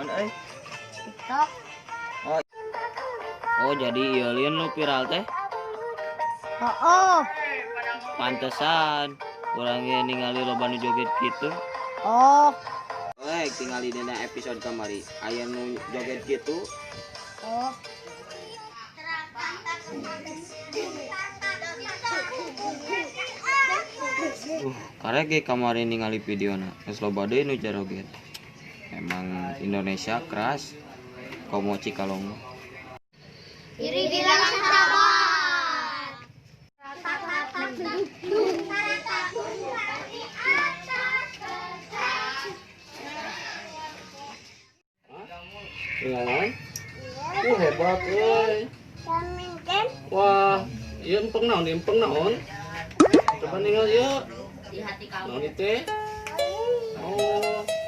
Naon euy? TikTok. Oh. Oh, jadi ieu lieur nu viral teh? Oh. Pantesan urang ge ningali loba nu joget kitu. Oh. Weh, tingali dina episode kamari aya nu joget kitu. Oh. Karek ge kamari ningali videona geus loba deui nu joget. Emang Indonesia keras komo Cikalong. Iri bilang sahabat. Tinggal. Hebat euy. Wah, ieu empeng naon, empeng naon? Coba ninggal ieu. Naon ieu teh? Oh.